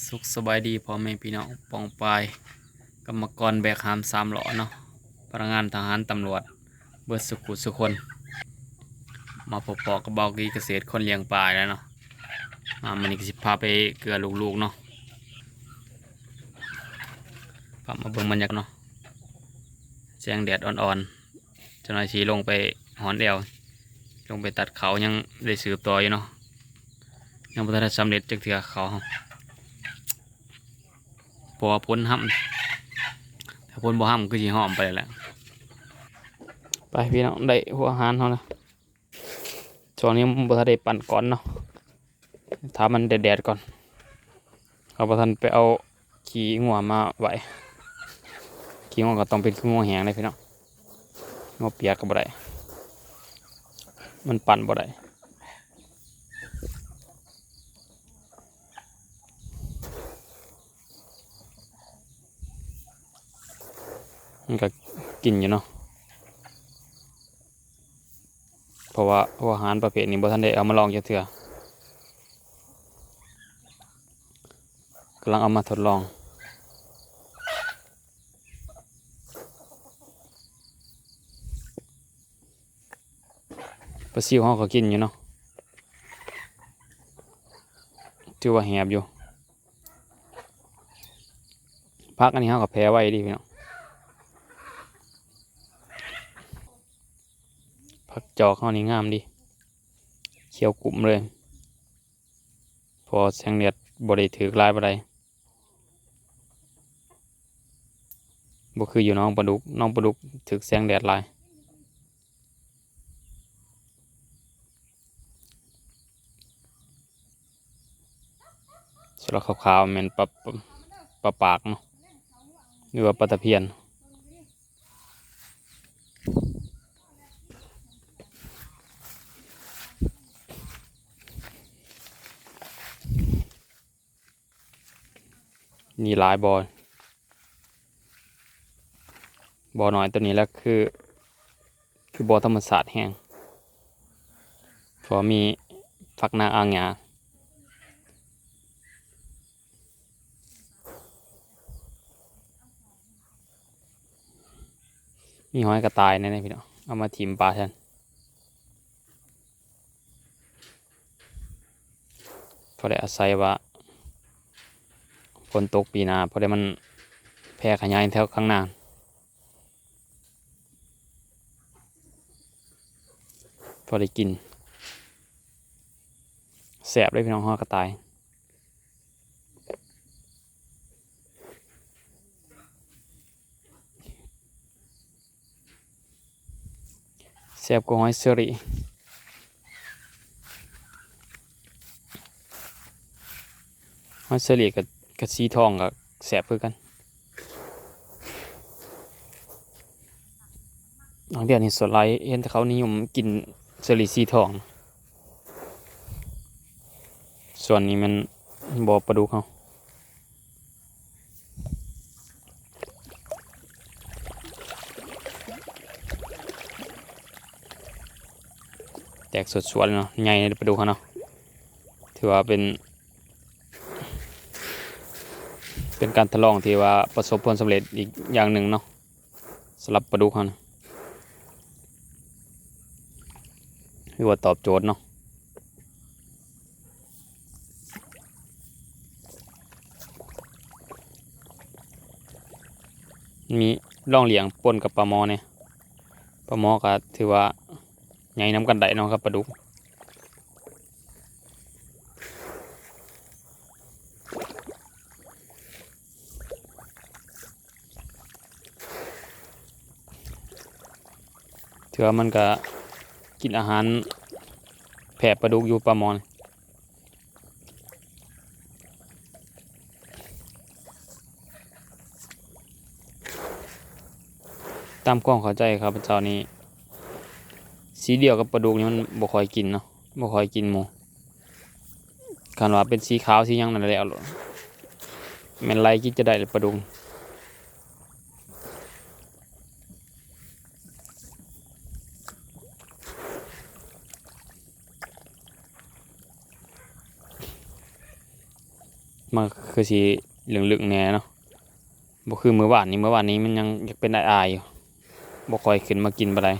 ສຸກສະບາຍດີພໍ່ແມ່ພີ່ນ້ອງປ້ອງປາຍ ກຳມະກອນແບກຫາມສາມລໍ້ເນາະ, ພະນັກງານທະຫານຕຳຫຼວດ ເບິດສຸຂູສຸຄົນ ມາພົບພໍ້ກັບບ່າວກີກະເສດຄົນລ້ຽງປາແລ້ວເນາະ. ອາ ມື້ນີ້ກະຊິພາໄປເກືອລູກໆເນາະ, ພາມາເບິ່ງບັນຍາກາດເນາະ. ແສງແດດອ່ອນໆ ເຈົ້າໜ້າທີ່ລົງໄປຫອນແອວ ລົງໄປຕັດເຂົ້າ ຍັງໄດ້ສືບຕໍ່ຢູ່ເນາະ, ຍັງບໍ່ທັນໄດ້ສຳເລັດຈັກເທື່ອເຂົ້າເຮົາ ເພາະວ່າຝົນຮຳ, ຖ້າຝົນບໍ່ຮຳຄືຊິຫອມໄປແລ້ວ. ໄປພີ່ນ້ອງ ໄດ້ຫົວອາຫານເຮົາແລ້ວ. ຊ່ວງນີ້ບໍ່ທັນໄດ້ປັ່ນກ່ອນເນາະ, ຖ້າມັນແດດໆກ່ອນ. ເຮົາບໍ່ທັນໄປເອົາຂີ້ງົວມາໄວ້, ຂີ້ງົວກໍຕ້ອງເປັນຂີ້ງົວແຫ້ງເດ້ພີ່ນ້ອງ, ງົວປຽກກໍບໍ່ໄດ້, ມັນປັ່ນບໍ່ໄດ້. ມັນກໍກິນຢູ່ເນາະ, ເພາະວ່າຫົວອາຫານປະເພດນີ້ບໍ່ທັນໄດ້ເອົາມາລອງຈັກເທື່ອ, ກຳລັງເອົາມາທົດລອງ. ປາຊິວເຮົາກໍກິນຢູ່ເນາະ, ຖືວ່າແຮບຢູ່. ຜັກອັນນີ້ເຮົາກໍແຜ່ໄວເດ້ພີ່ນ້ອງ, ຜັກຈອກເຮົານີ້ງາມເດ້, ຂຽວກຸ້ມເລີຍ. ເພາະແສງແດດບໍ່ໄດ້ຖືກຫຼາຍປານໃດ, ບໍ່ຄືຢູ່ໜອງປາດຸກ, ໜອງປາດຸກຖືກແສງແດດຫຼາຍ. ສ່ວນຂາວໆແມ່ນປາ, ປາປາກເນາະ ຫຼືວ່າປາຕະພຽນ. ມີຫຼາຍບໍ່, ບໍ່ນ້ອຍໂຕນີ້ລະ ຄື ຄືບໍ່ທຳມະຊາດແຮງ, ເພາະວ່າມີຝັກນາອ່າງຫຍ້າ. ມີຫອຍກະຕ່າຍແນ່ພີ່ນ້ອງ, ເອົາມາຖິ້ມປາຊັ້ນ ພໍໄດ້ອາໄສວ່າຝົນຕົກປີໜ້າ, ພໍໄດ້ມັນແຜ່ຂະຫຍາຍແຖວຂ້າງໜ້າ. ພໍໄດ້ກິນ ແຊບເດ້ພີ່ນ້ອງ, ຮອດກະຕ່າຍ ແຊບກວ່າຫອຍເຊີຣີ. ຫອຍເຊີຣີກໍ ກໍສີທອງກໍແຊບຄືກັນ. ບາງເທື່ອນີ້ສ່ວນຫຼາຍເຫັນແຕ່ເຂົານິຍົມກິນເຊີຣີສີທອງ, ສ່ວນນີ້ແມ່ນບໍ່ ປາດຸກເຮົາ. ແຕກສວດໆເນາະ, ໃຫຍ່ເດ້ປາດຸກເຮົາເນາະ, ຖືວ່າເປັນ ເປັນການທະດລອງທີ່ວ່າປະສົບຜົນສຳເລັດອີກຢ່າງໜຶ່ງເນາະ ສຳລັບປາດຸກເຮົານະ, ຖືວ່າຕອບໂຈດເນາະ. ມີລອງລ້ຽງປົນກັບປາໝໍແດ່, ປາໝໍກໍຖືວ່າໃຫຍ່ນຳກັນໄດ້ເນາະກັບປາດຸກ. ຖືວ່າມັນກະກິນອາຫານແພ້ປາດຸກຢູ່ ປາໝໍ. ຕາມຄວາມເຂົ້າໃຈຂ້າພະເຈົ້ານີ້ ສີດຽວກັບປາດຸກນີ້ມັນບໍ່ຄ່ອຍກິນເນາະ, ບໍ່ຄ່ອຍກິນໝູ່. ຄັນວ່າເປັນສີຂາວສີຫຍັງນັ້ນແລ້ວໂລດ, ແມ່ນໄລ່ກິນຈະໄດ້ແຫຼະປາດຸກ. ເ ມັນຄືຊິເລິກໆແດ່ເນາະ ບໍ່ຄືມື້ວານນີ້ ມື້ວານນີ້ມັນຍັງຢາກເປັນອາຍໆຢູ່ ບໍ່ຄ່ອຍຂຶ້ນມາກິນປານໃດ.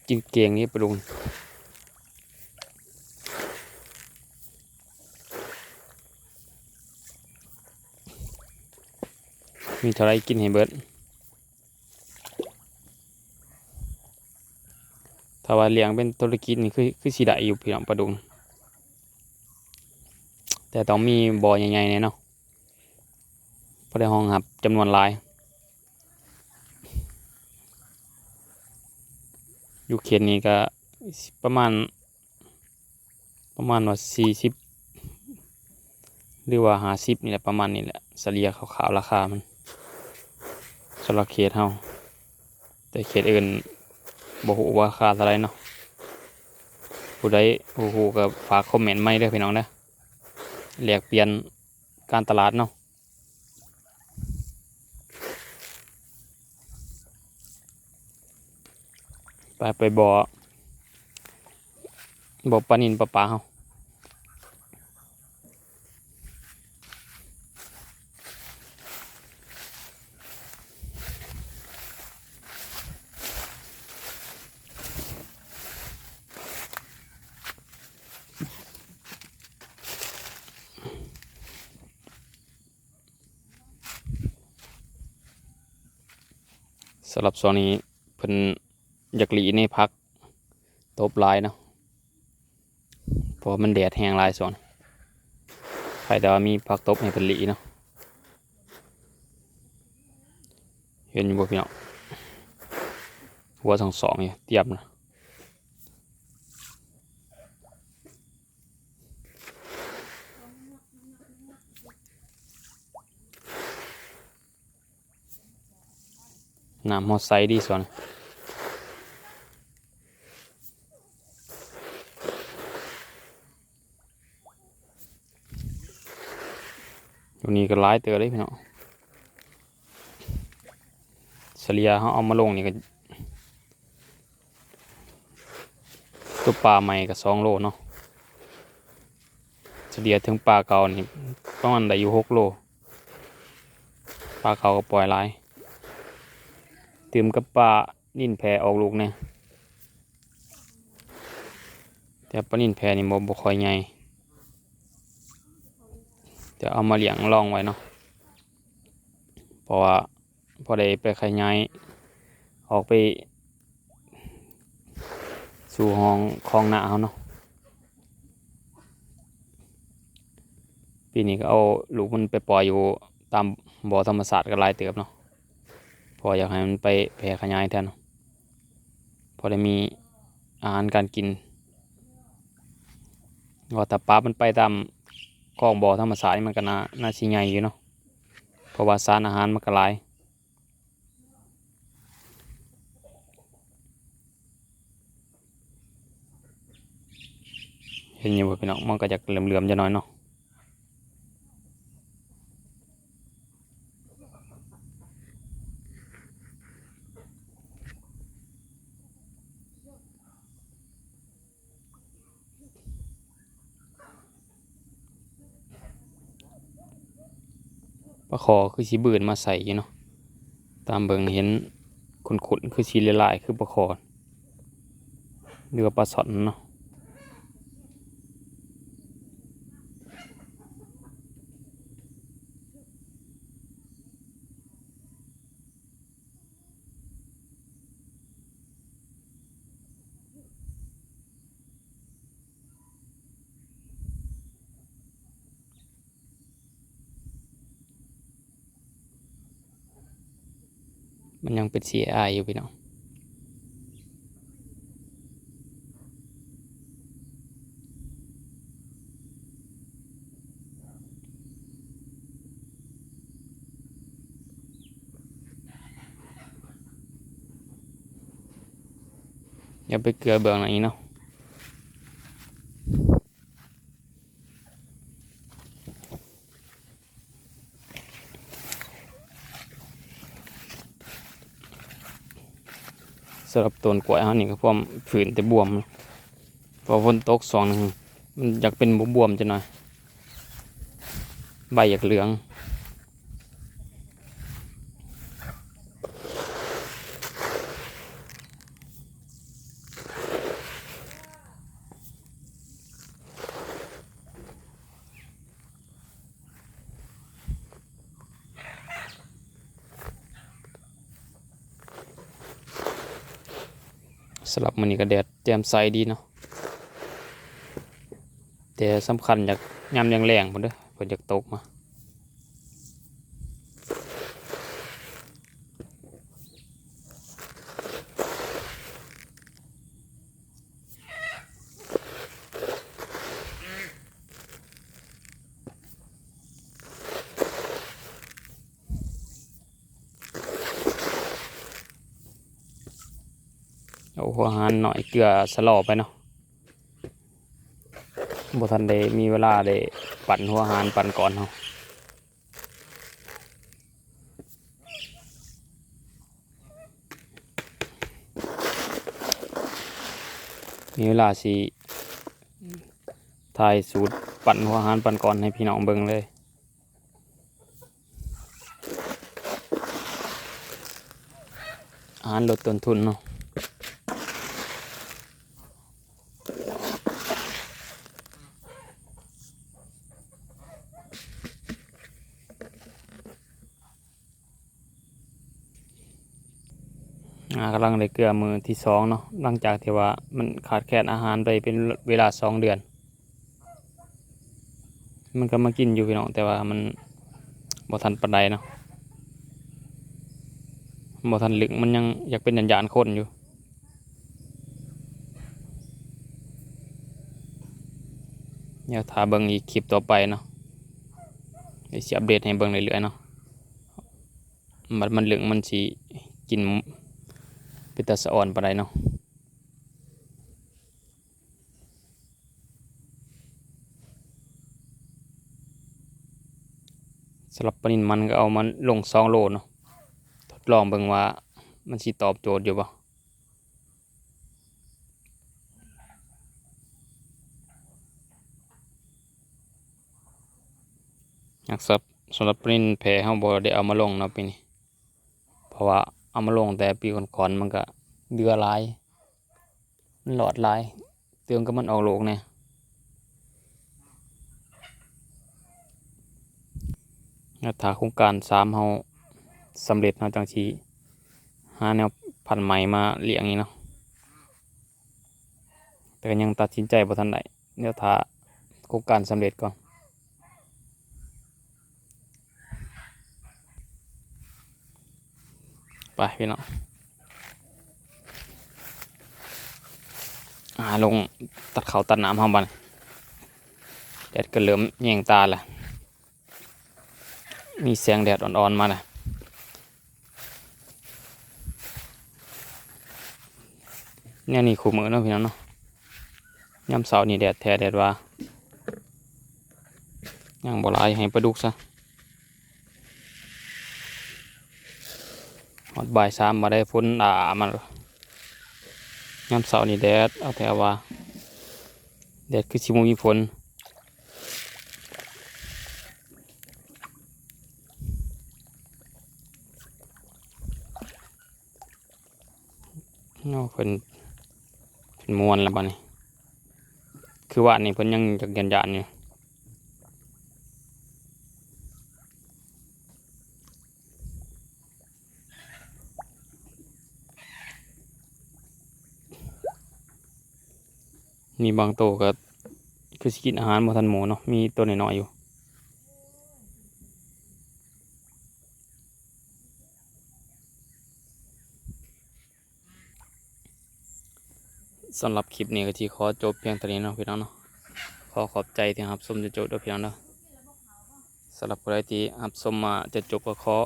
ກິນເກັ່ງນີ້ປາດຸກ ມີເທົ່າໃດກິນໃຫ້ເບິດ. ຖ້າວ່າລ້ຽງເປັນທຸລະກິດນີ້ ຄື ຄືຊິໄດ້ຢູ່ພີ່ນ້ອງ ປາດຸກ ແຕ່ຕ້ອງມີບໍ່ໃຫຍ່ໆແດ່ເນາະ ພໍໄດ້ຮອງຮັບຈຳນວນຫຼາຍ. ຢູ່ເຂດນີ້ກໍປະມານ ປະມານວ່າສີ່ສິບ ຫຼືວ່າຫ້າສິບນີ້ແຫຼະ ປະມານນີ້ແຫຼະ ສະເລ່ຍຄ່າວໆລາຄາມັນ ສຳລັບເຂດເຮົາ. ແຕ່ເຂດອື່ນບໍ່ຮູ້ວ່າລາຄາເທົ່າໃດເນາະ. ຜູ້ໃດຮູ້ໆກໍຝາກຄອມເມັນໃໝ່ເດີພີ່ນ້ອງເດີ ແລກປ່ຽນການຕະຫຼາດເນາະ. ໄປ ໄປບໍ່ ບໍ່ປານິນປາປາເຮົາ. ສຳລັບຊ່ວງນີ້ເພິ່ນຢາກຫຼີໃນຜັກຕົບຫຼາຍເນາະ ເພາະວ່າມັນແດດແຮງຫຼາຍຊ່ວງນີ້ ໃຜແຕ່ວ່າມີຜັກຕົບໃຫ້ເພິ່ນຫຼີເນາະ. ເຫັນຢູ່ບໍ່ພີ່ນ້ອງ ຫົວສອງໆຢູ່ ຕຽມນະ. ນ້ຳເຮົາໃສດີສ່ວນ ຢູ່ນີ້ກໍຫຼາຍເຕີບເດ້ພີ່ນ້ອງ. ສະເລ່ຍເຮົາເອົາມາລົງນີ້ກໍ ຕົວປາໃໝ່ກໍສອງໂລເນາະ ສະເລ່ຍເຖິງປາເກົ່ານີ້ປະມານໄດ້ຢູ່ຫົກໂລ. ປາເກົ່າກໍປ່ອຍຫຼາຍ ຕື່ມກັບປານິນແຜ່ອອກລູກແດ່ ແຕ່ປານິນແຜ່ນີ້ບໍ່ ບໍ່ຄ່ອຍໃຫຍ່ ແຕ່ເອົາມາລ້ຽງລອງໄວ້ເນາະ ເພາະວ່າ ພໍໄດ້ໄປຂະຫຍາຍອອກໄປສູ່ຫ້ອງຄອງນາເຮົາເນາະ. ປີນີ້ກໍເອົາລູກມັນໄປປ່ອຍຢູ່ຕາມບໍ່ທຳມະຊາດກໍຫຼາຍເຕີບເນາະ ເພາະວ່າຢາກໃຫ້ມັນໄປແຜ່ຂະຫຍາຍແທນ ພໍໄດ້ມີອາຫານການກິນ. ວ່າຖ້າປາມັນໄປຕາມຄອງບໍ່ທຳມະຊາດນີ້ ມັນກໍໜ້າ ໜ້າຊິໃຫຍ່ຢູ່ເນາະ ເພາະວ່າສານອາຫານມັນກໍຫຼາຍ. ເຫັນຢູ່ບໍ່ພີ່ນ້ອງ? ມັນກໍຢາກເຫຼືອມໆຈັກໜ້ອຍເນາະ. ປາຄໍຄືຊິບືນມາໃສ່ຢູ່ເນາະ ຕາມເບິ່ງເຫັນຂຸ້ນໆ ຄືຊິຫຼາຍໆ ຄືປາຄໍ ຫຼືວ່າປາຊ່ອນເນາະ. ມັນຍັງເປັນສີອ້າຍໆຢູ່ພີ່ນ້ອງ. ເ ຢ່າໄປເກືອເບື້ອງນັ້ນອີກເນາະ. ສຳລັບຕົ້ນກ້ວຍເຮົານີ້ກໍພວມພື້ນແຕ່ບວມ ເພາະຝົນຕົກຊ່ວງໜຶ່ງ ມັນຢາກເປັນບວມໆຈັກໜ່ອຍ ໃບຢາກເຫຼືອງ. ສຳລັບມື້ນີ້ກໍແດດແຈ່ມໃສດີເນາະ ແຕ່ສຳຄັນຢາກ ຍາມແລງໆພຸ້ນເດີ້ ເພິ່ນຢາກຕົກມາ. ເອົາຫົວຫານໜ້ອຍເກືອສະຫຼໍ່ໄປເນາະ ບໍ່ທັນໄດ້ມີເວລາໄດ້ປັ່ນຫົວຫານປັ່ນກ້ອນເຮົາ. ມີເວລາຊິຖ່າຍສູດປັ່ນຫົວຫານປັ່ນກ້ອນໃຫ້ພີ່ນ້ອງເບິ່ງເລີຍ ອາຫານລົດຕົ້ນທຶນເນາະ. ອ່າ ກຳລັງໄດ້ເກືອມື້ທີສອງເນາະ ຫຼັງຈາກທີ່ວ່າມັນຂາດແຄນອາຫານໄປເປັນເວລາສອງເດືອນ ມັນກໍມາກິນຢູ່ພີ່ນ້ອງ ແຕ່ວ່າມັນບໍ່ທັນປານໃດເນາະ ບໍ່ທັນລຶກ ມັນຍັງຢາກເປັນຢ້ານໆຄົນຢູ່. ດຽວຖ້າເບິ່ງອີກຄລິບຕໍ່ໄປເນາະ ດຽວຊິອັບເດດໃຫ້ເບິ່ງເລື້ອຍໆເນາະ ບັດມັນເລິກມັນຊິກິນເປັນຕາສະອອນປານໃດເນາະ. ສຳລັບປານິນມັນກໍເອົາມາລົງສອງໂລເນາະ ທົດລອງເບິ່ງວ່າມັນຊິຕອບໂຈດຢູ່ບໍ່. ຮັກສັບ ສຳລັບປານິນແພເຮົາບໍ່ໄດ້ເອົາມາລົງເນາະປີນີ້ ເພາະວ່າເອົາມາລົງແຕ່ປີກ່ອນໆ ມັນກະເຫຼືອຫຼາຍ ມັນລອດຫຼາຍ ເຕີມກັບມັນອອກລູກແດ່. ແລ້ວຖ້າໂຄງການສາມເຮົາສຳເລັດ ເຮົາຈັ່ງຊິຫາແນວພັນໃໝ່ມາລ້ຽງອີກເນາະ ແຕ່ກໍຍັງຕັດສິນໃຈບໍ່ທັນໄດ້ ດຽວຖ້າໂຄງການສຳເລັດກ່ອນ. ໄປພີ່ນ້ອງ ຫາລົງຕັດເຂົ້າຕັດນ້ຳເຮົາບັດນີ້ ແດດກໍເລີ່ມແຍງຕາແລ້ວ ມີແສງແດດອ່ອນໆມາແລ້ວ. ແນວນີ້ຄູ່ມື້ເນາະພີ່ນ້ອງເນາະ ຍາມເຊົ້ານີ້ແດດແທ້ແດດວ່າ ຍັງບໍ່ຫຼາຍ ໃຫ້ປາດຸກຊະ ຮອດບ່າຍສາມມາໄດ້ຝົນອາມາ ຍາມເຊົ້ານີ້ແດດເອົາແທ້ວ່າ ແດດຄືຊິບໍ່ມີຝົນ. ເນາະ ເພິ່ນ ເພິ່ນມ່ວນແລ້ວບັດນີ້ ຄືວານນີ້ເພິ່ນຍັງຢາກຢ້ານໆຢູ່. ມີບາງໂຕກໍຄືຊິກິນອາຫານບໍ່ທັນໝູ່ເນາະ ມີໂຕນ້ອຍໆຢູ່. ສຳລັບຄລິບນີ້ກໍຊິຂໍຈົບພຽງເທົ່ານີ້ເນາະພີ່ນ້ອງເນາະ ຂໍຂອບໃຈທີ່ຮັບຊົມຈົນຈົບເດີພີ່ນ້ອງເດີ. ສຳລັບຜູ້ໃດທີ່ຮັບຊົມມາຈົນຈົບກໍຂໍ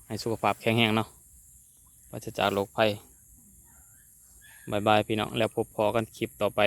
ໃຫ້ສຸຂະພາບແຂງແຮງເນາະ ປາສະຈາກໂລກໄພ. ບາຍບາຍພີ່ນ້ອງ ແລ້ວພົບພໍ້ກັນຄລິບຕໍ່ໄປ.